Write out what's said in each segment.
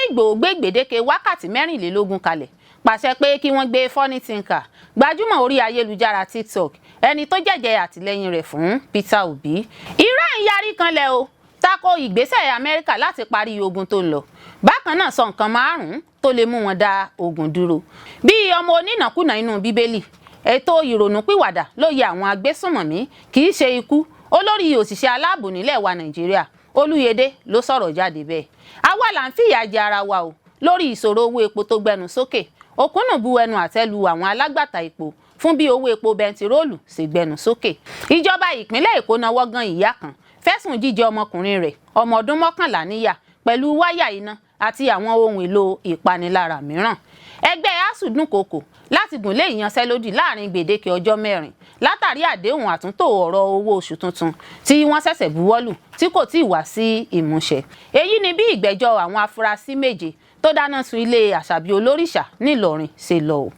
Ìgbòho gbé gbèdéke wákàtí 24 kalẹ̀, pàṣẹ pé kí wọ́n gbé Funny Thinker, gbajúmọ̀ orí ayélujára TikTok, ẹni tó jẹ́jẹ́ àtìlẹ́yìn rẹ̀ fún Peter Obi. Iran yarí kanlẹ̀ o, tako ìgbésẹ̀ Amẹ́ríkà láti parí ogun tó ń lọ. Bákan náà, sọ nǹkan márùn-ún tó lè mú wọn dá ogun dúró. Bí ọmọ onínàkúnà inú Bíbélì, ètò ìrònúpìwàdà ló yẹ àwọn agbésùnmọ̀mí, kì í ṣe ikú. Olórí òṣìṣẹ́ aláàbò nílẹ̀ wa Nàìjíríà, Olúyẹdẹ, ló sọ̀rọ̀ jáde bẹ́ẹ̀. Àwa là ń fìyà jẹ ara wa o lórí ìṣòro owó epo tó gbẹnu sókè. Òkúnnù bu ẹnu àtẹ́ lu àwọn alágbàtà epo fún bí owó epo bẹntiróòlù ṣe gbẹnu sókè. Ìjọba ìpínlẹ̀ Èkó náwó gan ìyá kan fẹ̀sùn jíjẹ ọmọkùnrin rẹ̀ ọmọ ọdún 11 níyà pẹ̀lú wáyà iná àti àwọn ohun èlò ìpanilára mìíràn. Ẹgbẹ́ ASUU dúnkokò láti gùnlé ìyanṣẹ́lódì láàrin gbèdéke ọjọ́ 4 látàrí àdéhùn àtúntò ọ̀rọ̀ owó oṣù tuntun tí wọ́n ṣẹ̀ṣẹ̀ buwọ́lù tí kò tíì wá sí ìmúṣẹ. Èyí ni bí ìgbẹ́jọ́ àwọn afurasí méje tó dáná sun ilé Àṣàbí Olórìṣà n'Ílọrin ṣe lọ o.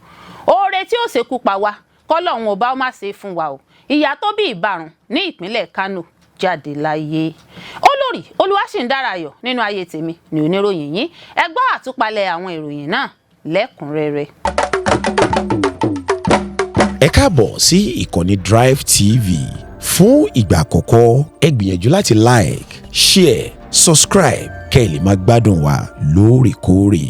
Oore tí ó ṣekú pa wá, kọ́lọ́hún ọba ó má ṣe fún wa o. Ìyá tó bí ìbàrùn ní ìpínlẹ̀ Kánò jáde láyé. Olórí Olúwaṣìndárayọ̀ nínú ayé tèmi ní oníròyìn yín. Ẹ gbọ́ àtúpalẹ̀ àwọn ìròyìn náà lẹ́kùnrẹ́rẹ́. Ẹ káàbọ̀ sí ìkànnì Drive TV. Fún ìgbà àkọ́kọ́, ẹ gbìyànjú láti like, share, subscribe kẹ́ ẹ lè máa gbádùn wa lóòrèkóòrè.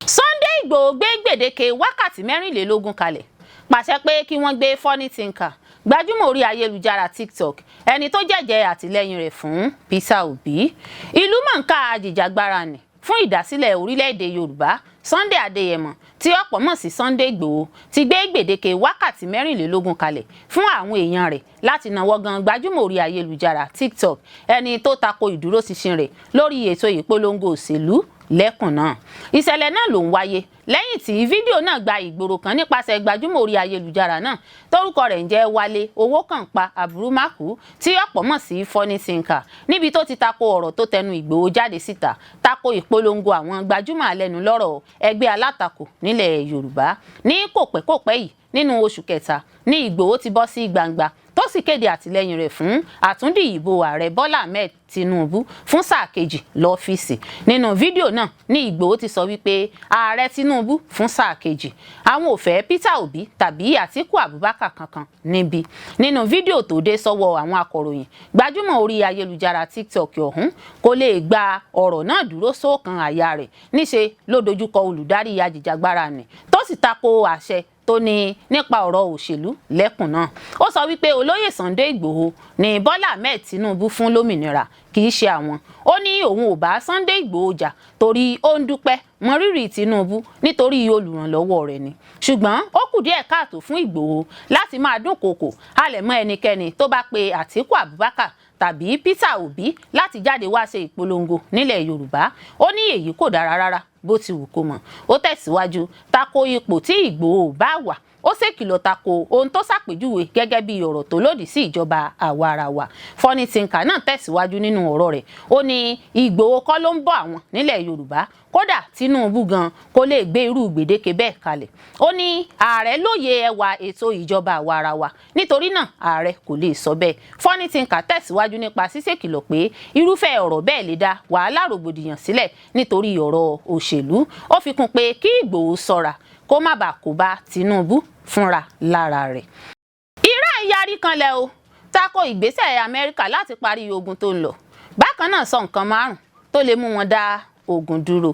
Sunday Ìgbòho gbé gbèdéke wákàtí 24 kalẹ̀, pàṣẹ pé kí wọ́n gbé Funny Thinker, gbajúmọ̀ orí ayélujára TikTok, ẹni tó jẹ́jẹ́ àtìlẹ́yìn rẹ̀ fún Peter Obi. Ìlú mọ̀ọ́ká ajìjàgbara nì fún ìdásílẹ̀ orílẹ̀-èdè Yorùbá, Sunday Adéyẹmọ, tí ọ̀pọ̀ mọ̀ sí Sunday Ìgbòho, ti gbé gbèdéke wákàtí 24 kalẹ̀ fún àwọn èèyàn rẹ̀ láti náwó gan gbajúmọ̀ orí ayélujára TikTok, ẹni tó tako ìdúróṣinṣin rẹ̀ lórí ètò ìpolongo òṣèlú lẹ́kùn náà. Ìṣẹ̀lẹ̀ náà ló ń wáyé lẹ́yìn tí fídíò náà gba ìgboro kan nípasẹ̀ gbajúmọ̀ orí ayélujára náà tórúkọ rẹ̀ ń jẹ́ Wálé Owókànpá Àbúrúmákù, tí ọ̀pọ̀ mọ̀ sí Funny Thinker, níbi tó ti tako ọ̀rọ̀ tó tẹnu Ìgbòho jáde síta tako ìpolongo àwọn gbajúmọ̀ alẹ́nulọ́rọ̀ ẹgbẹ́ alátakò nílẹ̀ Yorùbá. Ní kòpẹ́kòpẹ́ yìí, nínú oṣù kẹta, ní Ìgbòho ti bọ́ sí gbangba tó sì kéde àtìlẹ́yìn rẹ̀ fún àtúndì ìbò ààrẹ Bọ́lá Ahmed Tinubu fún sáà kejì lọ́fíìsì. Nínú fídíò náà ní Ìgbòho ti sọ wípé ààrẹ Tinubu fún sáà kejì, àwọn ò fẹ́ Peter Obi tàbí Àtíkù Abubakar kankan níbí. Nínú fídíò tó dé sọ́wọ́ àwọn akọ̀ròyìn, gbajúmọ̀ orí ayélujára TikTok ọ̀hún kò lè gba ọ̀rọ̀ náà dúró sóòkan àyà rẹ̀, níṣe ló dojúkọ olùdarí ajìjàgbara nì tó sì tako àṣẹ tó ní nípa ọ̀rọ̀ òṣèlú lẹ́kùn náà. Ó sọ wípé olóyè Sunday Ìgbòho ní Bọ́lá Ahmed Tinubu fún lómìnira, kì í ṣe àwọn. Ó ní òun ò bá Sunday Ìgbòho jà torí ó ń dúpẹ́ mọrírì Tinubu nítorí olùrànlọ́wọ́ rẹ̀ ni, ṣùgbọ́n ó kù díẹ̀ káàtó fún Ìgbòho láti máa dúnkòokò halẹ̀ mọ́ ẹnikẹ́ni tó bá pe Àtíkù Abubakar tàbí Peter Obi láti jáde wá ṣe ìpolongo nílẹ̀ Yorùbá. Ó ní èyí kò dára rárá bó ti wù kó mọ̀. Ó tẹ̀síwájú tako ipò tí Ìgbòho bá wà, ó ṣèkìlọ̀ tako ohun tó ṣàpèjúwe gẹ́gẹ́ bí ọ̀rọ̀ tó lòdì sí ìjọba àwa ara wa. Funny Thinker náà tẹ̀síwájú nínú ọ̀rọ̀ rẹ̀. Ó ní Ìgbòho kọ́ ló ń bọ̀ àwọn nílẹ̀ Yorùbá, kódà Tinubu gan kó lè gbé irú gbèdéke bẹ́ẹ̀ kalẹ̀. Ó ní ààrẹ lóye ẹwà ètò ìjọba àwa ara wa, nítorí náà ààrẹ kò lè sọ bẹ́ẹ̀. Funny Thinker tẹ̀síwájú nípa ṣíṣèkìlọ̀ pé irúfẹ́ ọ̀rọ̀ bẹ́ẹ̀ lè dá wàhálà, rògbòdìyàn sílẹ̀ nítorí ọ̀rọ̀ òṣèlú. Ó fi kún pé kí Ìgbòho ṣọ́ra kó má bàa kó bá Tinubu fúnra lára rẹ̀. Iran yarí kanlẹ̀ o, tako ìgbésẹ̀ Amẹ́ríkà láti parí ogun tó ń lọ. Bákan náà, sọ nǹkan márùn tó lè mú wọn dá ogun dúró.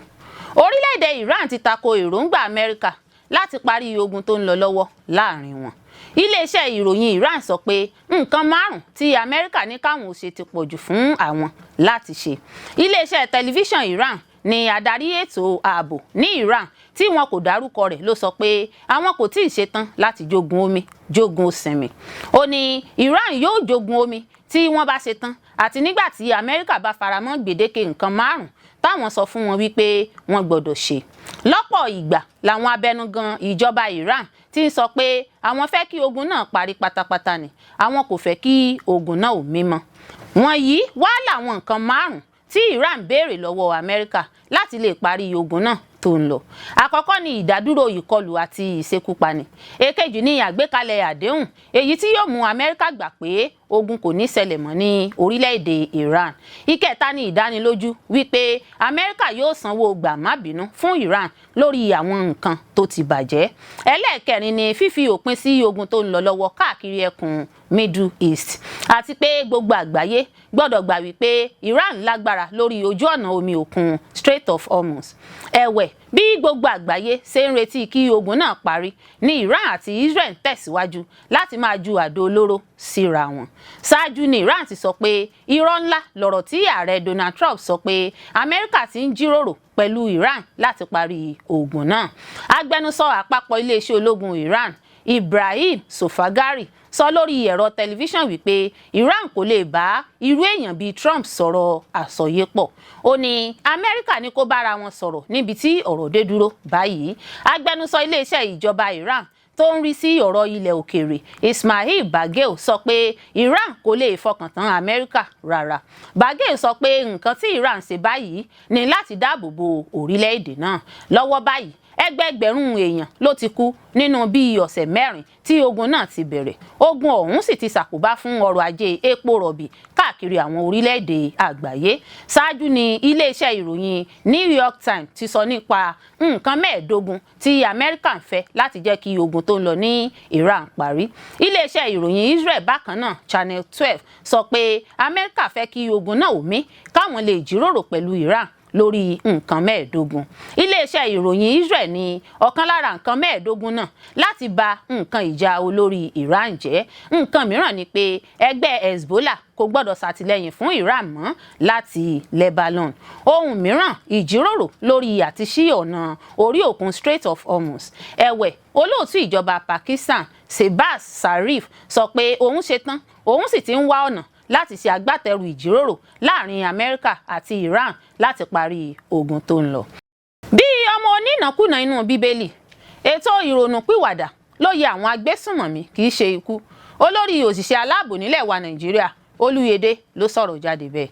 Orílẹ̀-èdè Iran ti tako èròǹgbà Amẹ́ríkà láti parí ogun tó ń lọ lọ́wọ́ láàrin wọn. Iléeṣẹ́ ìròyìn Iran sọ pé nǹkan márùn tí Amẹ́ríkà ní káwọn ò ṣe ti pọ̀jù fún àwọn láti ṣe. Iléeṣẹ́ tẹlifíṣàn Iran ní adarí ètò ààbò ní Iran tí wọn kò dárúkọ rẹ̀ ló sọ pé àwọn kò tí ì ṣetán láti jogun omi jogun òsìnmi. Ó ní Iran yóò jogun omi tí wọ́n bá ṣetán àti nígbà tí Amẹ́ríkà bá faramọ́ gbèdéke nǹkan márùn táwọn sọ fún wọn wípé wọ́n gbọ́dọ̀ ṣe. Lọ́pọ̀ ìgbà làwọn abẹnugan ìjọba Iran ti ń sọ pé àwọn fẹ́ kí ogun náà parí pátápátá ni, àwọn kò fẹ́ kí ogun náà ò mímọ́. Wọ̀nyí wá làwọn nǹkan márùn tí Iran béèrè lọ́wọ́ Amẹ́ríkà láti lè parí ogun náà tó ń lọ. Àkọ́kọ́ ni ìdádúró ìkọlù àti ìṣekúpani. Èkejì ni àgbékalẹ̀ àdéhùn èyí tí yóò mú Amẹ́ríkà gbà pé Ogun kò ní ṣẹlẹ̀ mọ́ ní orílẹ̀-èdè Iran. Ìkẹta ní ìdánilójú wípé Amẹ́ríkà yóò sanwó gbà má bínú fún Iran lórí àwọn nǹkan tó ti bàjẹ́. Ẹlẹ́ẹ̀kẹrin ni fífi òpin sí ogun tó ń lọ lọ́wọ́ káàkiri ẹkùn Middle East, àti pé gbogbo àgbáyé gbọ́dọ̀ gbà wípé Iran lágbára lórí ojú ọ̀nà omi òkun Strait of Hormuz. Ẹ̀wẹ̀, bí gbogbo àgbáyé ṣe ń retí kí ogun náà parí ní Iran àti Israel tẹ̀síwájú láti máa ju àdó olóró síra wọn. Ṣáájú ní Iran ti sọ pé irọ́ ńlá lọ̀rọ̀ tí ààrẹ Donald Trump sọ pé Amẹ́ríkà ti ń jíròrò pẹ̀lú Iran láti parí ogun náà. Agbẹnusọ àpapọ̀ iléeṣẹ́ ológun Iran, Ibrahim Zolfaghari, sọ lórí ẹ̀rọ tẹlifíṣàn wípé Iran kò lè bá irú èèyàn bíi Trump sọ̀rọ̀ àsọyépọ̀. Ó ní Amẹ́ríkà ní kó bára wọn sọ̀rọ̀ níbi tí ọ̀rọ̀ dé dúró báyìí. Agbẹnusọ iléeṣẹ́ ìjọba Iran tó ń rí sí ọ̀rọ̀ ilẹ̀ òkèèrè, Ismail Baghaei, sọ pé Iran kò lè fọkàn tán Amẹ́ríkà rárá. Baghaei sọ pé nǹkan tí Iran ṣe báyìí ní láti dáàbò bo orílẹ̀-èdè náà. Lọ́wọ́ báyìí, ẹgbẹẹgbẹ̀rún èèyàn ló ti kú nínú bíi ọ̀sẹ̀ 4 tí ogun náà ti bẹ̀rẹ̀. Ogun ọ̀hún sì ti ṣàkóbá fún ọrọ̀ ajé epo rọ̀bì káàkiri àwọn orílẹ̀-èdè àgbáyé. Ṣáájú ni iléeṣẹ́ ìròyìn New York Times ti sọ nípa nǹkan 15 tí Amẹ́ríkà ń fẹ́ láti jẹ́ kí ogun tó ń lọ ní Iran parí. Iléeṣẹ́ ìròyìn Israel bákan náà, Channel 12, sọ pé Amẹ́ríkà fẹ́ kí ogun náà ó mí káwọn lè jíròrò pẹ̀lú Iran lórí nǹkan 15. Iléeṣẹ́ ìròyìn Israel ní ọ̀kan lára nǹkan 15 náà láti bà nǹkan ìjà olórí Iran jẹ́. Nǹkan mìíràn ni pé ẹgbẹ́ Hezbollah kò gbọ́dọ̀ ṣàtìlẹ́yìn fún Iran mọ́ láti Lebanon. Ohun mìíràn, ìjíròrò lórí àti ṣí ọ̀nà orí òkun Strait of Hormuz. Ẹ̀wẹ̀, olóòtú ìjọba Pakistan, Shehbaz Sharif, sọ pé òun ṣetán, òun sì ti ń wá ọ̀nà láti ṣe agbátẹrù ìjíròrò láàrin Amẹ́ríkà àti Iran láti parí ogun tó ń lọ. Bí ọmọ onínàkúnà inú Bíbélì, ètò ìrònúpìwàdà ló yẹ àwọn agbésùnmọ̀mí, kì í ṣe ikú. Olórí òṣìṣẹ́ aláàbò nílẹ̀ wa Nàìjíríà, Olúyẹdẹ, ló sọ̀rọ̀ jáde bẹ́ẹ̀.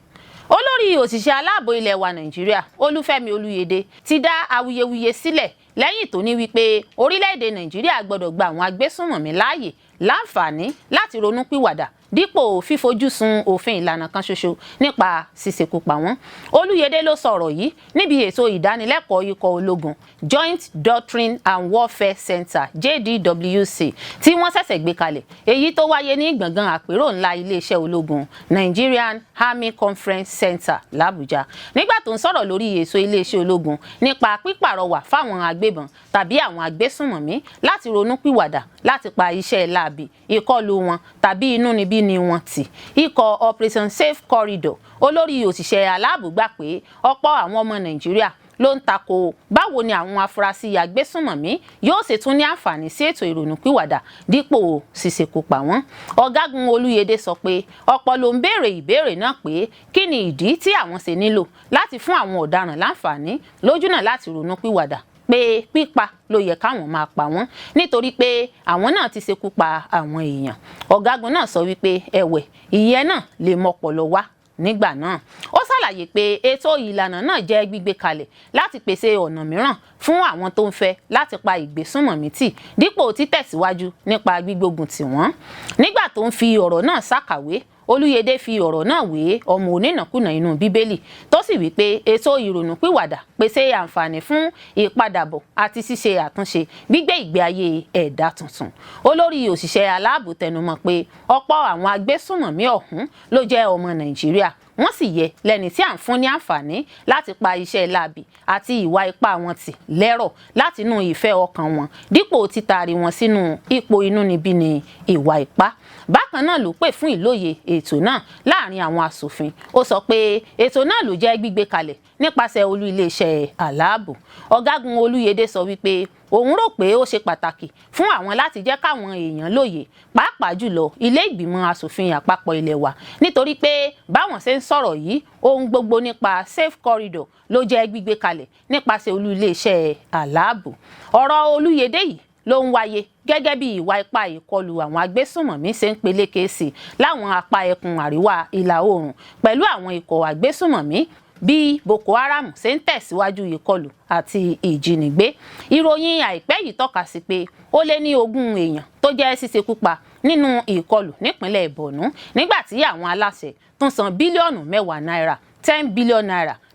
Olórí òṣìṣẹ́ aláàbò ilẹ̀ wa Nàìjíríà, Olúfẹ́mi Olúyẹdẹ, ti dá awuyewuye sílẹ̀ lẹ́yìn tó ní wípé orílẹ̀-èdè Nàìjíríà gbọ́dọ̀ gba àwọn agbésùnmọ̀mí láàyè láǹfààní láti ronúpìwàdà dípò fífojúsùn òfin ìlànà kan ṣoṣo nípa ṣíṣekú pa wọ́n. Olúyẹdẹ ló sọ̀rọ̀ yìí níbi ètò ìdánilẹ́kọ̀ọ́ ikọ̀ ológun Joint Doctrine and Warfare Center, JDWC, tí wọ́n ṣẹ̀ṣẹ̀ gbé kalẹ̀, èyí tó wáyé ní gbọ̀ngàn àpérò ńlá iléeṣẹ́ ológun, Nigerian Army Conference Center, làbújá. Nígbà tó ń sọ̀rọ̀ lórí ètò iléeṣẹ́ ológun nípa pípàrọwà fáwọn agbébọn tàbí àwọn agbésùnmọ̀mí láti ronúpìwàdà, láti pa iṣẹ́ láabi, ìkọlù wọn tàbí inúnibíni wọn tì, ikọ̀ Operation Safe Corridor, olórí òṣìṣẹ́ aláàbò gbà pé ọ̀pọ̀ àwọn ọmọ Nàìjíríà ló ń takò báwo ni àwọn afurasí agbésùnmọ̀mí yóò ṣe tún ní àǹfààní sí ètò ìrònúpìwàdà dípò ṣíṣekú pa wọ́n. Ọ̀gágun Olúyẹdẹ sọ pé ọ̀pọ̀ ló ń béèrè ìbéèrè náà pé kí ni ìdí tí àwọn ṣe nílò láti fún àwọn ọ̀daràn láǹfààní lójúnà láti ronúpìwàdà, pé pípa ló yẹ káwọn máa pa wọ́n nítorí pé àwọn náà ti ṣekú pa àwọn èèyàn. Ọ̀gágun náà sọ wípé ẹ̀wẹ̀, ìyẹn náà lè mọpọlọ wá nígbà náà. Ó ṣàlàyé pé ètò ìlànà náà jẹ́ gbígbé kalẹ̀ láti pèsè ọ̀nà mìíràn fún àwọn tó ń fẹ́ láti pa ìgbésùnmọ̀mí tì dípò títẹ̀síwájú nípa gbígbógun tì wọ́n. Nígbà tó ń fi ọ̀rọ̀ náà ṣàkàwé, Olúyẹdẹ fi ọ̀rọ̀ náà wé ọmọ onínàkúnà inú Bíbélì, tó sì wí pé ètò ìrònúpìwàdà pèsè àǹfààní fún ìpadàbọ̀ àti ṣíṣe àtúnṣe, gbígbé ìgbé ayé ẹ̀dá tuntun. Olórí òṣìṣẹ́ aláàbò tẹnumọ́ pé ọ̀pọ̀ àwọn agbésùnmọ̀mí ọ̀hún ló jẹ́ ọmọ Nàìjíríà, wọ́n sì yẹ lẹ́ni tí à ń fún ní àǹfààní láti pa iṣẹ́ láabi àti ìwà ipá wọn tì lẹ́rọ̀ látinú ìfẹ́ ọkàn wọn dípò títaari wọn sínú ipò inúnibíni ìwà ipá. Bákan náà ló pè fún ìlóye ètò náà láàrin àwọn asòfin. Ó sọ pé ètò náà ló jẹ́ gbígbé kalẹ̀ nípasẹ̀ olú iléeṣẹ́ aláàbò. Ọ̀gágun Olúyẹdẹ sọ wípé òun rò pé ó ṣe pàtàkì fún àwọn láti jẹ́ káwọn èèyàn lóye, pàápàá jùlọ ilé ìgbìmọ̀ asòfin àpapọ̀ ilé wa, nítorí pé báwọn ṣe ń sọ̀rọ̀ yìí, ohun gbogbo nípa safe corridor ló jẹ́ gbígbé kalẹ̀ nípasẹ̀ olú iléeṣẹ́ aláàbò. Ọ̀rọ̀ Olúyẹdẹ yìí ló ń wáyé gẹ́gẹ́ bí ìwà ipá ìkọlù àwọn agbésùnmọ̀mí ṣe ń peléke sí láwọn apá ẹkùn àríwá ìlà oòrùn, pẹ̀lú àwọn ikọ̀ agbésùnmọ̀mí bí Boko Haram ṣe ń tẹ̀síwájú ìkọlù àti ìjínigbé. Ìròyìn àìpẹ́ yìí tọ́ka sí pé ó lé ní 20 èèyàn tó jẹ́ ṣíṣekú pa. Nínú ìkọlù nípínlẹ̀ Borno, nígbà tí àwọn aláṣẹ tún san bílíọ̀nù 10 náírà, ₦10 billion,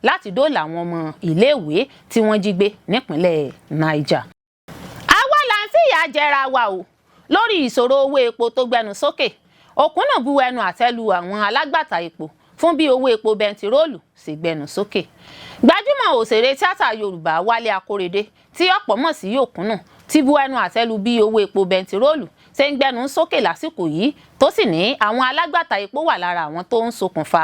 láti dóòlà àwọn ọmọ iléèwé tí wọ́n jí gbé nípínlẹ̀ Niger. Àwa là ń fìyà jẹra wa o lórí ìṣòro owó epo tó gbẹnu sókè. Òkúnnù bu ẹnu àtẹ́ lu àwọn alágbàtà epo fún bí owó epo bẹntiróòlù sì gbẹnu sókè. Gbajúmọ̀ òṣèré tíátà Yorùbá Wálé Akóredé, tí ọ̀pọ̀ mọ̀ sí Òkúnnù, ti bu ẹnu àtẹ́ lu bí owó epo bẹntiróòlù ṣe ń gbẹnu sókè lásìkò yìí, tó sì ní àwọn alágbàtà epo wà lára àwọn tó ń ṣokùnfà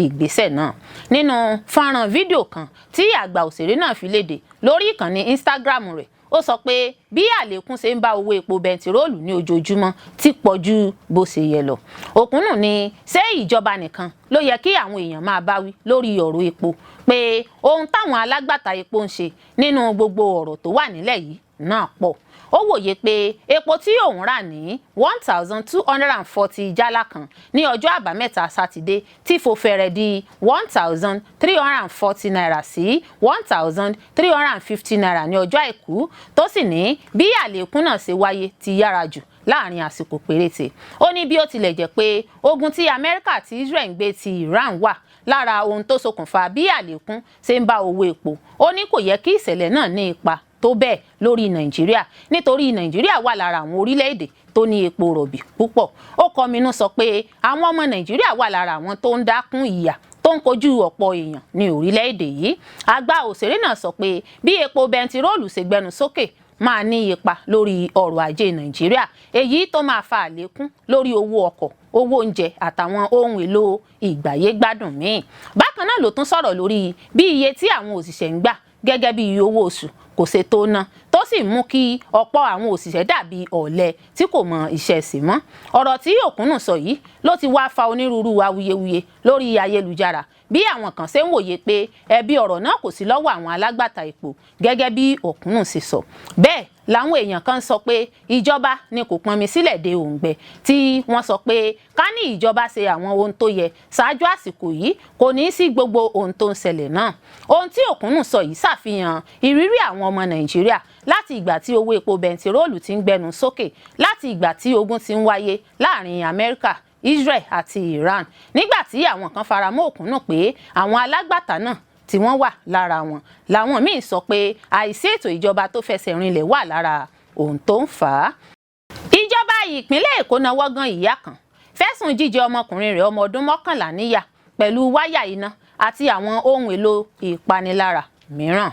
ìgbésẹ̀ náà. Nínú fọ́nrán fídíò kan tí àgbà òṣèré náà fi léde lórí ìkànnì Instagram rẹ̀, ó sọ pé bí àlékún ṣe ń bá owó epo bẹntiróòlù ní ojoojúmọ́ ti pọ̀ ju bó ṣe yẹ lọ. Òkúnnù ní ṣé ìjọba nìkan ló yẹ kí àwọn èèyàn máa bá wí lórí ọ̀rọ̀ epo, pé ohun táwọn alágbàtà epo ń ṣe nínú gbogbo ọ̀rọ̀ tó wà nílẹ̀ yìí náà pọ̀. Ó wòye pé epo tí òun rà ní 1,240 jálá kan ní ọjọ́ Àbámẹ́ta Sátidé tí fò fẹ̀rẹ̀ di ₦1,340 sí ₦1,350 ní ọjọ́ Àìkú, tó sì ní bí àlékún náà ṣe wáyé ti yára jù láàrin àsìkò péréte. Ó ní bí ó tilẹ̀ jẹ́ pé ogun tí Amẹ́ríkà àti Israel ń gbé ti Iran wà lára ohun tó ṣokùnfà bí àlékún ṣe ń bá owó epo, ó ní kò yẹ kí ìṣẹ̀lẹ̀ náà ní ipa tó bẹ́ẹ̀ lórí Nàìjíríà, nítorí Nàìjíríà wà lára àwọn orílẹ̀-èdè tó ní epo rọ̀bì púpọ̀. Ó kọminú sọ pé àwọn ọmọ Nàìjíríà wà lára àwọn tó ń dákún ìyà tó ń kojú ọ̀pọ̀ èèyàn ní orílẹ̀-èdè yìí. Àgbà òṣèré náà sọ pé bí epo bẹntiróòlù ṣe gbẹnu sókè máa ní ipa lórí ọrọ̀ ajé Nàìjíríà, èyí tó máa fa àlékún lórí owó ọkọ̀, owó oúnjẹ àtàwọn ohun èlò ìgbáyégbádùn míì. Bákan náà ló tún sọ̀rọ̀ lórí bí iye tí àwọn òṣìṣẹ́ ń gbà gẹ́gẹ́ bí owó oṣù kò ṣe tó ná, tó sì mú kí ọ̀pọ̀ àwọn òṣìṣẹ́ dàbí ọ̀lẹ tí kò mọ iṣẹ́ sí mọ́. Ọ̀rọ̀ tí Òkúnnù sọ yìí ló ti wá fa onírúurú awuyewuye lórí ayélujára, bí àwọn kan ṣe ń wòye pé ẹ̀bi ọ̀rọ̀ náà kò sí lọ́wọ́ àwọn alágbàtà epo gẹ́gẹ́ bí Òkúnnù ṣe sọ. Bẹ́ẹ̀ làwọn èèyàn kan sọ pé ìjọba ni kò pọnmi sílẹ̀ de òǹgbẹ, tí wọ́n sọ pé ká ní ìjọba ṣe àwọn ohun tó yẹ ṣáájú àsìkò yìí, kò ní í sí gbogbo ohun tó ń ṣẹlẹ̀ náà. Ohun tí Òkúnnù sọ yìí ṣàfihàn ìrírí àwọn ọmọ Nàìjíríà láti ìgbà tí owó epo bẹntiróòlù ti ń gbẹnu sókè, láti ìgbà tí ogun ti ń wáyé láàrin Amẹ́ríkà, Israel àti Iran. Nígbà tí àwọn kan faramọ́ Òkúnnù pé àwọn alágbàtà náà tí wọ́n wà lára wọn, làwọn míín sọ pé àìsí ètò ìjọba tó fẹsẹ̀ rinlẹ̀ wà lára ohun tó ń fà á. Ìjọba ìpínlẹ̀ Èkó nawọ́ gan ìyá kan fẹ̀sùn jíjẹ ọmọkùnrin rẹ̀ ọmọ ọdún 11 níyà pẹ̀lú wáyà iná àti àwọn ohun èlò ìpanilára mìíràn.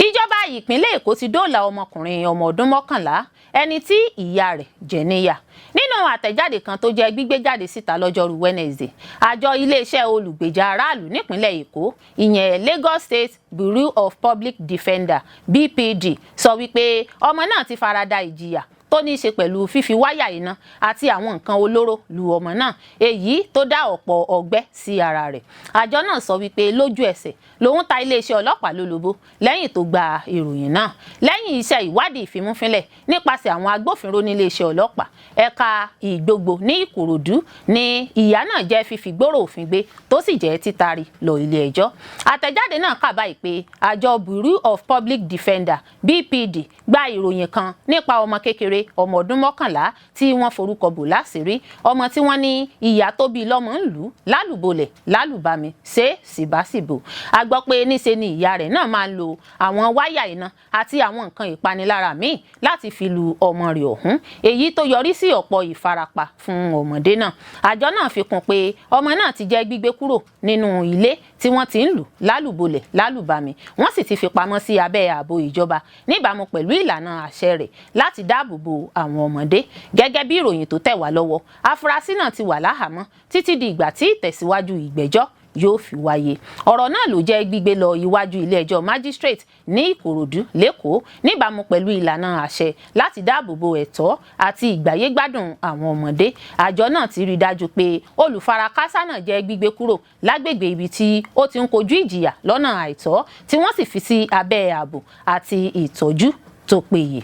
Ìjọba ìpínlẹ̀ Èkó ti dóòlà ọmọkùnrin ọmọ ọdún 11, ẹni tí ìyá rẹ̀ jẹ níyà. Nínú àtẹ̀jáde kan tó jẹ́ gbígbé jáde síta lọ́jọ́rú Wednesday, àjọ iléeṣẹ́ olùgbèjà aráàlú nípínlẹ̀ Èkó, ìyẹn Lagos State Bureau of Public Defender, BPD, sọ wípé ọmọ náà ti farada ìjìyà tó ní í ṣe pẹ̀lú fífi wáyà iná àti àwọn nǹkan olóró lu ọmọ náà, èyí tó dá ọ̀pọ̀ ọgbẹ́ sí ara rẹ̀. Àjọ náà sọ wípé lójú ẹsẹ̀ lòun ta iléeṣẹ́ ọlọ́pàá lólobó lẹ́yìn tó gba ìròyìn náà. Lẹ́yìn iṣẹ́ ìwádìí ìfimúfínlẹ̀ nípasẹ̀ àwọn agbófinró níléeṣẹ́ ọlọ́pàá ẹ̀ka Ìgbogbo ní Ìkòròdú ní ìyá náà jẹ́ fífi gbòòrò òfin gbé, tó sì jẹ́ títari lọ ilé ẹjọ́. Àtẹ̀jáde náà kà báyìí pé àjọ Bureau of Public Defender, BPD, gba ìròyìn kan nípa ọmọ kékeré ọmọ ọdún 11 tí wọ́n forúkọ bò láṣìírí, ọmọ tí wọ́n ní ìyá tó bí lọ́mọ ń lù lálùbọ́lẹ̀ lálùbami ṣe síbáṣìbò. A gbọ́ pé níṣe ni ìyá rẹ̀ náà máa ń lo àwọn wáyà iná àti àwọn nǹkan ìpanilára míì láti fi lu ọmọ rẹ̀ ọ̀hún, èyí tó yọrí sí ọ̀pọ̀ ìfarapa fún ọmọdé náà. Àjọ náà fi kún pé ọmọ náà ti jẹ́ gbígbé kúrò nínú ilé tí wọ́n ti ń lù lálùbọ́lẹ̀ lálùbami, wọ́n sì ti fi pamọ́ sí abẹ́ ààbò ìjọba níbàámu pẹ̀lú ìlànà àṣẹ rẹ̀ láti dáàbò bo àwọn ọmọdé. Gẹ́gẹ́ bí ìròyìn tó tẹ̀ wá lọ́wọ́, afurasí náà ti wà láhàámọ́ títí di ìgbà tí ìtẹ̀síwájú ìgbẹ́jọ́ yóò fi wáyé. Ọ̀rọ̀ náà ló jẹ́ gbígbé lọ iwájú ilé-ẹjọ́ magistrate ní Ìkòròdú lÉkòó níbàámu pẹ̀lú ìlànà àṣẹ láti dáàbò bo ẹ̀tọ́ àti ìgbáyégbádùn àwọn ọmọdé. Àjọ náà ti rí i dájú pé olùfarakásá náà jẹ́ gbígbé kúrò lágbègbè ibi tí ó ti ń kojú ìjìyà lọ́nà àìtọ́, tí wọ́n sì fi sí abẹ́ ààbò àti ìtọ́jú tó péye.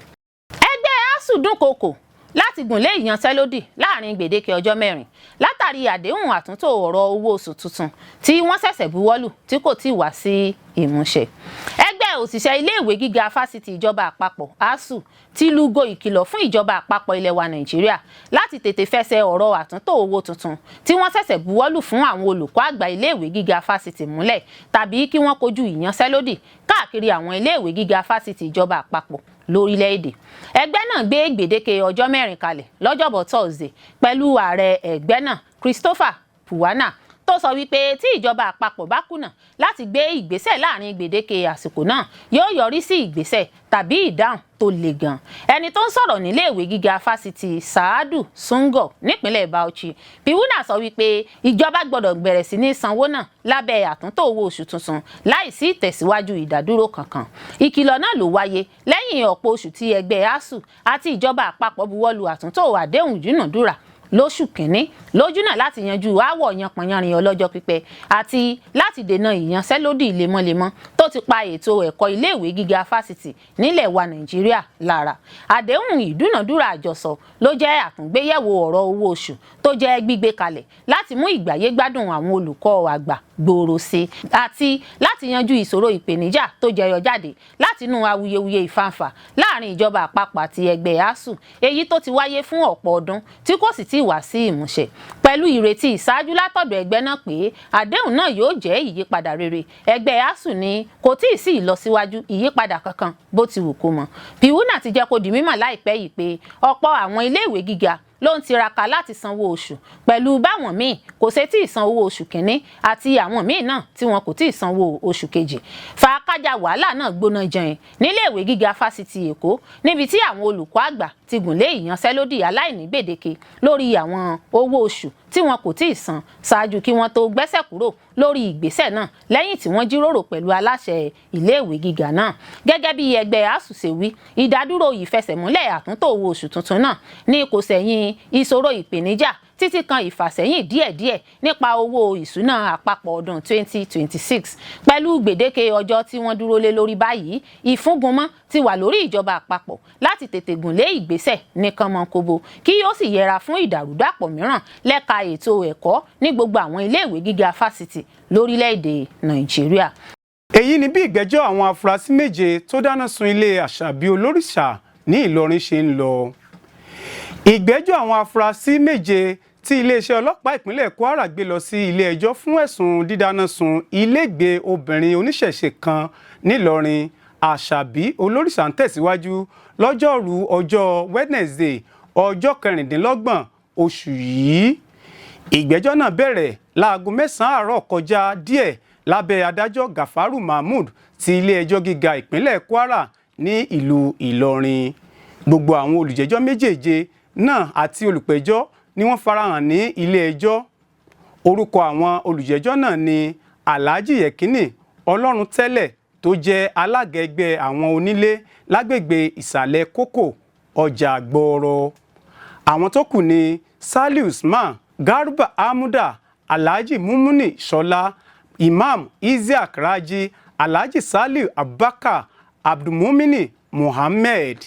Ẹgbẹ́ ASUU dúnkokò Láti gùnlé ìyanṣẹ́lódì láàrin gbèdéke ọjọ́ 4 látàrí àdéhùn àtúntò ọ̀rọ̀ owó oṣù tuntun tí wọ́n ṣẹ̀ṣẹ̀ buwọ́lù tí kò tíì wá sí ìmúṣẹ. Ẹgbẹ́ òṣìṣẹ́ iléèwé gíga fásitì ìjọba àpapọ̀, ASUU, ti lúgọ ìkìlọ̀ fún ìjọba àpapọ̀ ilẹ̀ wa Nàìjíríà láti tètè fẹsẹ̀ ọ̀rọ̀ àtúntò owó tuntun tí wọ́n ṣẹ̀ṣẹ̀ buwọ́lù fún àwọn olùkọ́ àgbà iléèwé gíga fásitì múlẹ̀, tàbí kí wọ́n kojú ìyanṣẹ́lódì káàkiri àwọn iléèwé gíga fásitì ìjọba àpapọ̀ lórílẹ̀‐èdè. Ẹgbẹ́ náà gbé gbèdéke ọjọ́ 4 kalẹ̀ lọ́jọ́bọ̀ Thursday, pẹ̀lú ààrẹ ẹgbẹ́ náà, Christopher Puwana, tó sọ wípé tí ìjọba àpapọ̀ bá kùnà láti gbé ìgbésẹ̀ láàrin gbèdéke àsìkò náà, yóò yọrí sí ìgbésẹ̀ tàbí ìdáhùn tó le gan. Ẹni tó ń sọ̀rọ̀ níléèwé gíga fásitì Saadu Sungo nípínlẹ̀ Bauchi, Piwuna sọ wípé ìjọba gbọ́dọ̀ bẹ̀rẹ̀ sí ní sanwó náà lábẹ́ àtúntò owó oṣù tuntun láìsí ìtẹ̀síwájú ìdádúró kankan. Ìkìlọ̀ náà ló wáyé lẹ́yìn ọ̀pọ̀ oṣù tí ẹgbẹ́ ASUU àti ìjọba àpapọ̀ buwọ́lu àtúntò àdéhùn ìdúnàdúrà lóṣù kínní, lójúnà láti yanjú aáwọ̀ yanpọ̀nyanrin ọlọ́jọ́ pípẹ́ àti láti dènà ìyanṣẹ́lódì lemọ́lemọ́ tó ti pa ètò ẹ̀kọ́ iléèwé gíga fásitì nílẹ̀ wa Nàìjíríà lára. Àdéhùn ìdúnàdúrà àjọsọ ló jẹ́ àtúngbéyẹ̀wò ọ̀rọ̀ owó oṣù tó jẹ́ gbígbé kalẹ̀ láti mú ìgbáyégbádùn àwọn olùkọ́ àgbà gbòòrò sí àti láti yanjú ìṣòro ìpèníjà tó jẹyọ jáde látinú awuyewuye ìfàǹfà láàrin ìjọba àpapọ̀ àti ẹgbẹ́ ASUU, èyí tó ti wáyé fún ọ̀pọ̀ ọdún tí kò sì tíì wá sí ìmúṣẹ, pẹ̀lú ìrètí ìṣáájú látọ̀dọ̀ ẹgbẹ́ náà pé àdéhùn náà yóò jẹ́ ìyípadà rere. Ẹgbẹ́ ASUU ní kò tíì sí ìlọsíwájú ìyípadà kankan bó ti wù kó mọ. Piwuna ti jẹ́ kó di mímọ̀ láìpẹ́ yìí pé ọ̀pọ̀ àwọn iléèwé gíga ló ń tiraka láti sanwó oṣù, pẹ̀lú báwọn míì kò ṣe tí ì san owó oṣù kínní àti àwọn míì náà tí wọn kò tí ì sanwó oṣù kejì. Fàákájà wàhálà náà gbóná jẹun níléèwé gíga fásitì Èkó, níbi tí àwọn olùkọ́ àgbà ti gùn lé ìyanṣẹ́lódì aláìní gbèdéke lórí àwọn owó oṣù tí wọn kò tí ì san, ṣáájú kí wọ́n tó gbẹ́sẹ̀ kúrò lórí ìgbésẹ̀ náà lẹ́yìn tí wọ́n jíròrò pẹ̀lú aláṣẹ iléèwé gíga náà. Gẹ́gẹ́ bí ẹgbẹ́ ASUU ṣe wí, ìdádúró ìfẹsẹ̀múlẹ̀ àtúntò owó oṣù tuntun náà ní kò sẹ̀yìn ìṣòro ìpèníjà títí kan ìfàsẹ́yìn díẹ̀díẹ̀ nípa owó ìṣúná àpapọ̀ ọdún 2026. Pẹ̀lú gbèdéke ọjọ́ tí wọ́n dúró lé lórí báyìí, ìfúngunmọ́ ti wà lórí ìjọba àpapọ̀ láti tètè gùn lé ìgbésẹ̀ ní kánmọ́nkóbó, kí ó sì yẹra fún ìdàrúdàpọ̀ mìíràn lẹ́ka ètò ẹ̀kọ́ ní gbogbo àwọn iléèwé gíga fásitì lórílẹ̀‐èdè Nàìjíríà. Èyí ni bí ìgbẹ́jọ́ àwọn afurasí méje tó dáná sun ilé Àṣàbí Olórìṣà ní Ìlọrin ṣe ń lọ. Ìgbẹ́jọ́ àwọn afurasí méje tí iléeṣẹ́ ọlọ́pàá ìpínlẹ̀ Kwara gbé lọ sí ilé-ẹjọ́ fún ẹ̀sùn dídáná sun ilégbèé obìnrin oníṣẹ̀ṣe kan nílọrin, Àṣàbí Olórìṣà, ń tẹ̀síwájú lọ́jọ́rùú ọjọ́ Wednesday, ọjọ́ 26 oṣù yìí. Ìgbẹ́jọ́ náà bẹ̀rẹ̀ láago 9 àárọ̀ kọjá díẹ̀ lábẹ́ adájọ́ Gafaru Mahmood ti ilé-ẹjọ́ gíga ìpínlẹ̀ Kwara ní ìlú Ìlọrin. Gbogbo àwọn olùjẹ́jọ́ méjèèje náà àti olùpẹ̀jọ́ ni wọ́n farahàn ní ilé-ẹjọ́. Orúkọ àwọn olùjẹ́jọ́ náà ni Alhaji Yekini Ọlọ́runtẹ́lẹ̀, tó jẹ́ alága ẹgbẹ́ àwọn onílé lágbègbè Ìsàlẹ̀ Kókó, ọjà Gbọ̀ọ̀rọ̀. Àwọn tó kù ní Saliu Usman, Garba Amuda, Alhaji Mumuni Ṣọlá, Imam Isiaq Raji, Alhaji Saliu Abubakar, Abdulmumini Muhammed.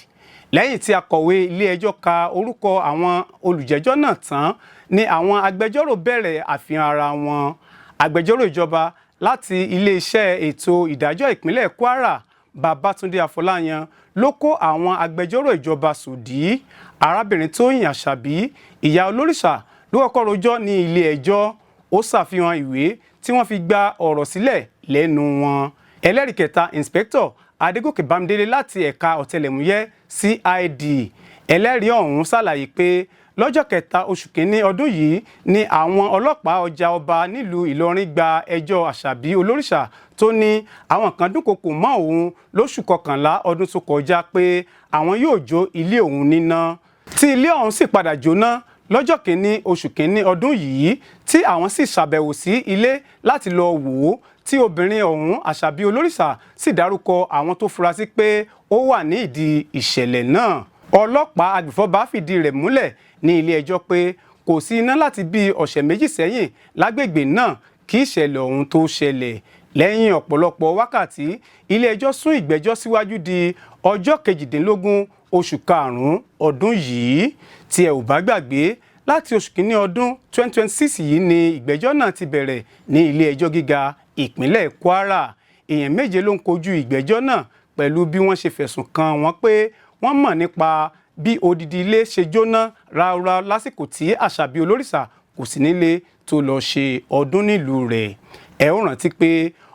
Lẹ́yìn tí akọ̀wé ilé-ẹjọ́ ka orúkọ àwọn olùjẹ́jọ́ náà tán ni àwọn agbẹjọ́rò bẹ̀rẹ̀ àfihàn ara wọn. Agbẹjọ́rò ìjọba láti iléeṣẹ́ ètò ìdájọ́ ìpínlẹ̀ Kwara, Babátúndé Afọláyan, ló kó àwọn agbẹjọ́rò ìjọba sòdí. Arábìnrin Tóyìn Àṣàbí, ìyá Olórìṣà, ló kọ́kọ́ rojọ́ ní ilé-ẹjọ́. Ó ṣàfihàn ìwé tí wọ́n fi gba ọ̀rọ̀ sílẹ̀ lẹ́nu wọn. Ẹlẹ́rìí kẹta, Inspector Adégòkè Bámidélé láti ẹ̀ka ọ̀tẹlẹ̀múyẹ́ CID. Ẹlẹ́rìí ọ̀hún ṣàlàyé pé lọ́jọ́ 3 oṣù kínní ọdún yìí ni àwọn ọlọ́pàá ọjà ọba nílùú Ìlọrin gba ẹjọ́ Àṣàbí Olórìṣà tó ní àwọn kan dúnkokò mọ́ òun lóṣù 11 ọdún tó kọjá pé àwọn yóò jó ilé òun níná, tí ilé ọ̀hún sì padà jóná lọ́jọ́ 1 oṣù kínní ọdún yìí, tí àwọn sì ṣàbẹ̀wò sí ilé láti lọ wò ó, tí obìnrin ọ̀hún, Àṣàbí Olórìṣà, sì dárúkọ àwọn tó fura sí pé ó wà ní ìdí ìṣẹ̀lẹ̀ náà. Ọlọ́pàá agbèfọ́ba fìdí rẹ̀ múlẹ̀ ní ilé ẹjọ́ pé kò sí iná láti bí ọ̀sẹ̀ 2 sẹ́yìn lágbègbè náà kí ìṣẹ̀lẹ̀ ọ̀hún tó ṣẹlẹ̀. Lẹ́yìn ọ̀pọ̀lọpọ̀ wákàtí, ilé-ẹjọ́ sún ìgbẹ́jọ́ síwájú di ọjọ́ 18 oṣù karùn-ún ọdún yìí. Tí ẹ ò bá gbàgbé, láti oṣù kínní ọdún 2026 yìí ni ìgbẹ́jọ́ náà ti bẹ̀rẹ̀ ní ilé-ẹjọ́ gíga ìpínlẹ̀ Kwara. Èèyàn méje ló ń kojú ìgbẹ́jọ́ náà pẹ̀lú bí wọ́n ṣe fẹ̀sùn kàn wọ́n pé wọ́n mọ̀ nípa bí odidi ilé ṣe jóná ráúráú lásìkò tí Àṣàbí Olórìṣà kò sí nílé tó lọ ṣe ọdún nílùú rẹ̀. Ẹ ó rántí pé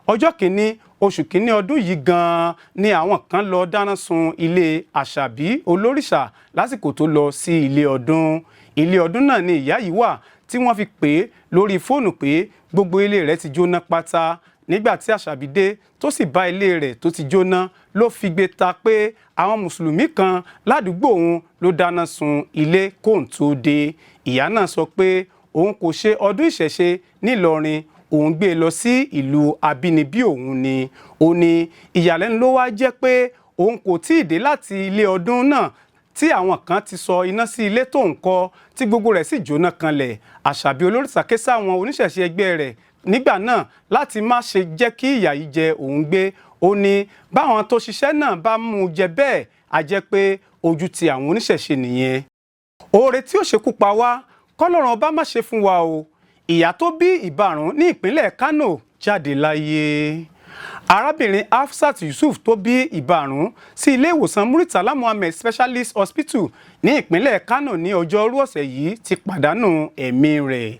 ọjọ́ 1 oṣù 1 ọdún yìí gan-an ni àwọn kan lọ dáná sun ilé Àṣàbí Olórìṣà lásìkò tó lọ sí ilé ọdún. Ilé ọdún náà ni ìyá yìí wà tí wọ́n fi pè é lórí fóònù pé gbogbo ilé rẹ̀ ti jóná pátá. Nígbà tí Àṣàbí dé tó sì bá ilé rẹ̀ tó ti jóná, ló figbe ta pé àwọn mùsùlùmí kan ládùúgbò òun ló dáná sun ilé kóun tó dé. Ìyá náà sọ pé òun kò ṣe ọdún ìṣẹ̀ṣe nílọrin, òun gbé e lọ sí ìlú abínibí òun ni. Ó ní ìyàlẹ́nu ló wá jẹ́ pé òun kò tí ì dé láti ilé ọdún náà tí àwọn kan ti sọ iná sí ilé tó ń kọ́, tí gbogbo rẹ̀ sì jóná kanlẹ̀. Àṣàbí Olórìṣà ké sáwọn oníṣẹ̀ṣe ẹgbẹ́ rẹ̀ nígbà náà láti má ṣe jẹ́ kí ìyà yìí jẹ òun gbé. Ó ní báwọn tó ṣiṣẹ́ náà bá mú un jẹ bẹ́ẹ̀, á jẹ́ pé ojú ti àwọn oníṣẹ̀ṣe nìyẹn. Oore tí ó ṣekú pa wá, kọ́lọ́run ọba má ṣe fún wa o. Ìyá tó bí ìbàrún ní ìpínlẹ̀ Kánò jáde láyé. Arábìnrin Hafsat Yusuf tó bí ìbàrún sí ilé ìwòsàn Muritala Muhammed Specialist Hospital ní ìpínlẹ̀ Kánò ní ọjọ́rú ọ̀sẹ̀ yìí ti pàdánù ẹ̀mí rẹ̀.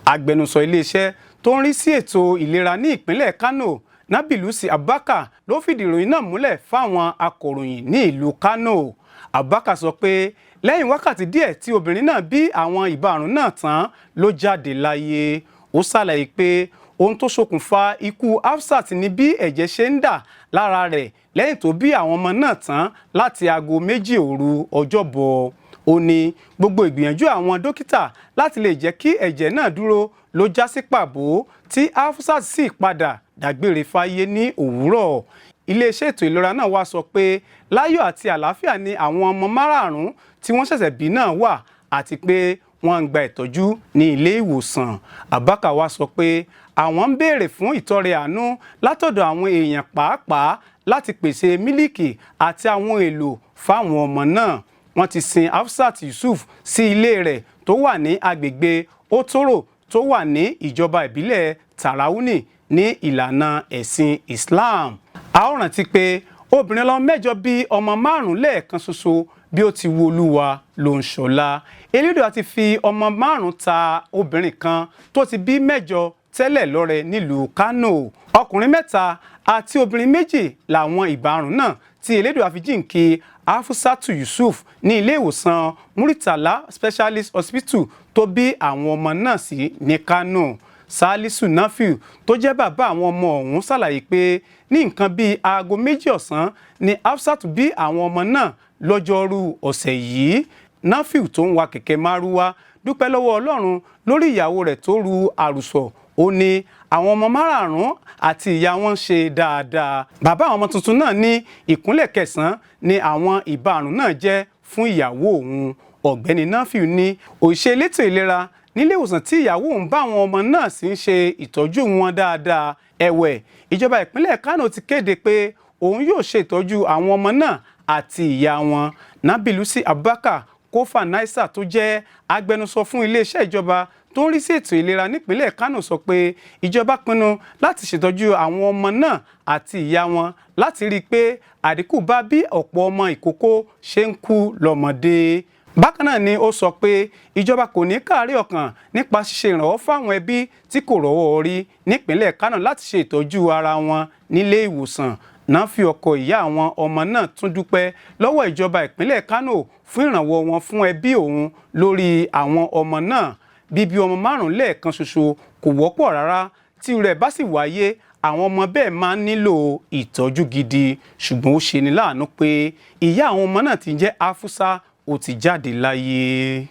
Agbẹnusọ iléeṣẹ́ tó ń rí sí ètò ìlera ní ìpínlẹ̀ Kánò, Nabilusi Abubakar, ló fìdí ìròyìn náà múlẹ̀ fáwọn akọ̀ròyìn ní ìlú Kánò. Abubakar sọ pé lẹ́yìn wákàtí díẹ̀ tí obìnrin náà bí àwọn ìbàrún náà tán ló jáde láyé. Ó ṣàlàyé pé ohun tó ṣokùnfà ikú Hafsat ni bí ẹ̀jẹ̀ ṣe ń dà lára rẹ̀ lẹ́yìn tó bí àwọn ọmọ náà tán láti aago 2 òru ọjọ́bọ̀. Ó ní gbogbo ìgbìyànjú àwọn dókítà láti lè jẹ́ kí ẹ̀jẹ̀ náà dúró ló já sí pàbó, tí Hafsat sì padà dágbére fáyé ní òwúrọ̀. Iléeṣẹ́ ètò ìlera náà wá sọ pé láyọ̀ àti àlàáfíà ni àwọn ọmọ márààrún tí wọ́n ṣẹ̀ṣẹ̀ bí náà wà, àti pé wọ́n ń gba ìtọ́jú ní ilé ìwòsàn. Abubakar wá sọ pé àwọn ń béèrè fún ìtọrẹ àánú látọ̀dọ̀ àwọn èèyàn, pàápàá láti pèsè mílíkì àti àwọn èlò fáwọn ọmọ náà. Wọ́n ti sin Hafsat Yusuf sí ilé rẹ̀ tó wà ní agbègbè Otoro tó wà ní ìjọba ìbílẹ̀ Tarauni ní ìlànà ẹ̀sìn Islam. A ó rántí pé obìnrin ọlọ́mọ mẹ́jọ bí ọmọ márùn-ún lẹ́ẹ̀kan ṣoṣo, bí ó ti wu Olúwa ló ń ṣọlá. Elédùà ti fi ọmọ márùn-ún ta obìnrin kan tó ti bí mẹ́jọ tẹ́lẹ̀ lọ́rẹ nílùú Kánò. Ọkùnrin mẹ́ta àti obìnrin méjì làwọn ìbárùn náà tí Elédùà fi jíǹkí Hafsatu Yusuf ní ilé ìwòsàn Muritala Specialist Hospital tó bí àwọn ọmọ náà sí ní Kánò. Salisu Nafiu tó jẹ́ bàbá àwọn ọmọ ọ̀hún ṣàlàyé pé ní nǹkan bíi aago 2 ọ̀sán ni Hafsatu bí àwọn ọmọ náà lọ́jọ́rú ọ̀sẹ̀ yìí. Nafiu tó ń wa kẹ̀kẹ́ márúwá dúpẹ́ lọ́wọ́ Ọlọ́run lórí ìyàwó rẹ̀ tó ru àrùsọ̀. Ó ní àwọn ọmọ márààrún àti ìyá wọn ń ṣe dáadáa. Bàbá àwọn ọmọ tuntun náà ní ìkúnlẹ̀ kẹsàn-án ni àwọn ìbárùn náà jẹ́ fún ìyàwó òun. Ọ̀gbẹ́ni Nafiu ní òṣìṣẹ́ elétò ìlera nílé ìwòsàn tí ìyàwó òun bá àwọn ọmọ náà sì ń ṣe ìtọ́jú wọn dáadáa. Ẹ̀wẹ̀, ìjọba ìpínlẹ̀ Kánò ti kéde pé òun yóò ṣe ìtọ́jú àwọn ọmọ náà àti ìyá wọn. Nabilusi Abubakar Kofa Naisa tó jẹ́ agbẹnusọ fún iléeṣẹ́ ìjọba tó ń rí sí ètò ìlera nípínlẹ̀ Kánò sọ pé ìjọba pinnu láti ṣètọ́jú àwọn ọmọ náà àti ìyá wọn láti rí i pé àdínkù bá bí ọ̀pọ̀ ọmọ ìkókó ṣe ń kú lọ́mọdé. Bákan náà ni ó sọ pé ìjọba kò ní káàárẹ̀ ọkàn nípa ṣíṣe ìrànwọ́ fáwọn ẹbí tí kò rọ́wọ́ orí nípínlẹ̀ Kánò láti ṣe ìtọ́jú ara wọn nílé ìwòsàn. Nafi ọkọ ìyá àwọn ọmọ náà tún dúpẹ́ lọ́wọ́ ìjọba ìpínlẹ̀ Kánò fún ìrànwọ́ wọn fún ẹbí òun lórí àwọn ọmọ náà. Bíbí ọmọ márùn lẹ́ẹ̀kan ṣoṣo kò wọ́pọ̀ rárá. Tí rẹ̀ bá sì wáyé, àwọn ọmọ bẹ́ẹ̀ máa ń nílò ìtọ́jú gidi, ṣùgbọ́n ó ṣeni láàánú pé ìyá àwọn ọmọ náà ti jẹ́ Afusa ó ti jáde láyé.